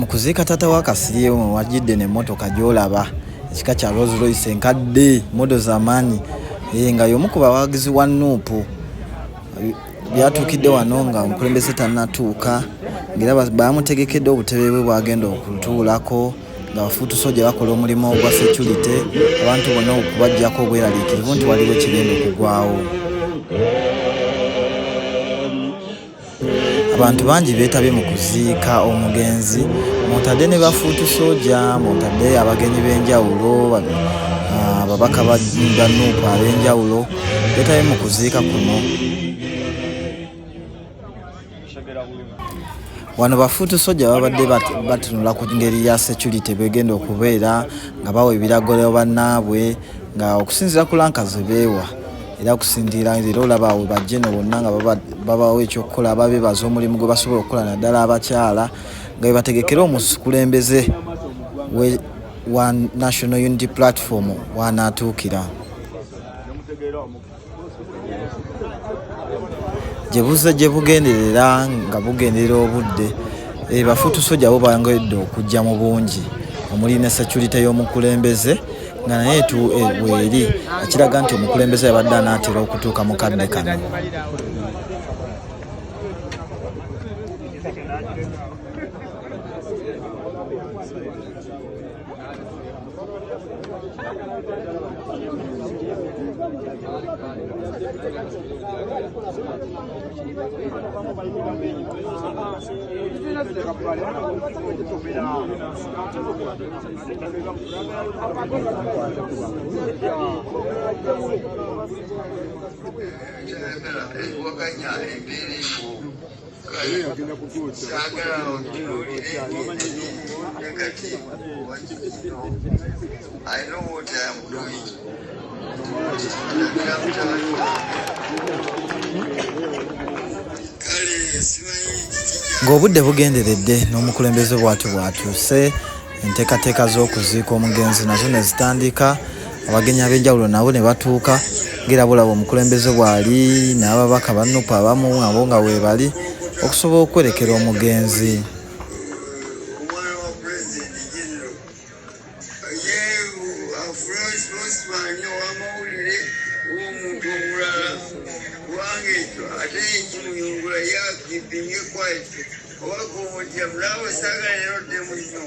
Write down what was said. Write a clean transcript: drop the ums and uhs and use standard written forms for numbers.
Mu kuziika taata wa Kasirye mwe wajjidde n'emmotoka gy'olaba ekika kya Rolls Royce enkadde modo z'amaanyi nga y'omu ku bawagizi wa Nup. Byatuukidde wano nga omukulembeze tannatuuka ng'era baamutegekedde obutebe bwe bw'agenda okutuulako nga bafuutusojja bakola omulimu ogwa securite abantu bonna okubaggyako obweraliikirivu nti waliwo ekigenda okugwawo. Abantu bangi beetabye mu kuziika omugenzi mw'otadde ne bafuutusooja, mw'otadde abagenyi b'enjawulo, ababaka ba Nup ab'enjawulo beetabye mu kuziika kuno. Wano bafuutusojja babadde batunula ku ngeri ya security bwegenda okubeera nga bawa ebiragiro bannaabwe nga okusinziira ku lanka ze beewa era okusinziira era olaba awo bajjeno bonna nga babawa ekyokukola babeebaza omulimu gwe basobola okukola naddala abakyala nga bwe bategekera omukulembeze wa National Unity Platform w'anaatuukira. Gye buzze gye bugenderera nga bugenderera obudde bafuutusojja bo bangedde okujja mu bungi omuli ne security y'omukulembeze nga naye weeri ekiraga nti omukulembeze yabadde anaatera okutuuka mu kadde kano. Ewakanya embeera enfu saagala otunuulire negative. I know what I am doing. Kale simanyi. Ng'obudde bugenderedde n'omukulembeze bw'atyo bw'atuuse, enteekateeka z'okuziika omugenzi nazo ne zitandika, abagenyi ab'enjawulo nabo ne batuuka ng'era bw'olaba omukulembeze bw'ali n'ababaka ba Nup abamu nabo nga weebali okusobola okwerekera omugenzi. Omwana wa Pulezidenti General ye Osman ow'amawulire ow'omuntu omulala kubanga ekyo ate ekimuyungula ye akipinge quiet oba kumutya naawe saagala era oddemu nnyo.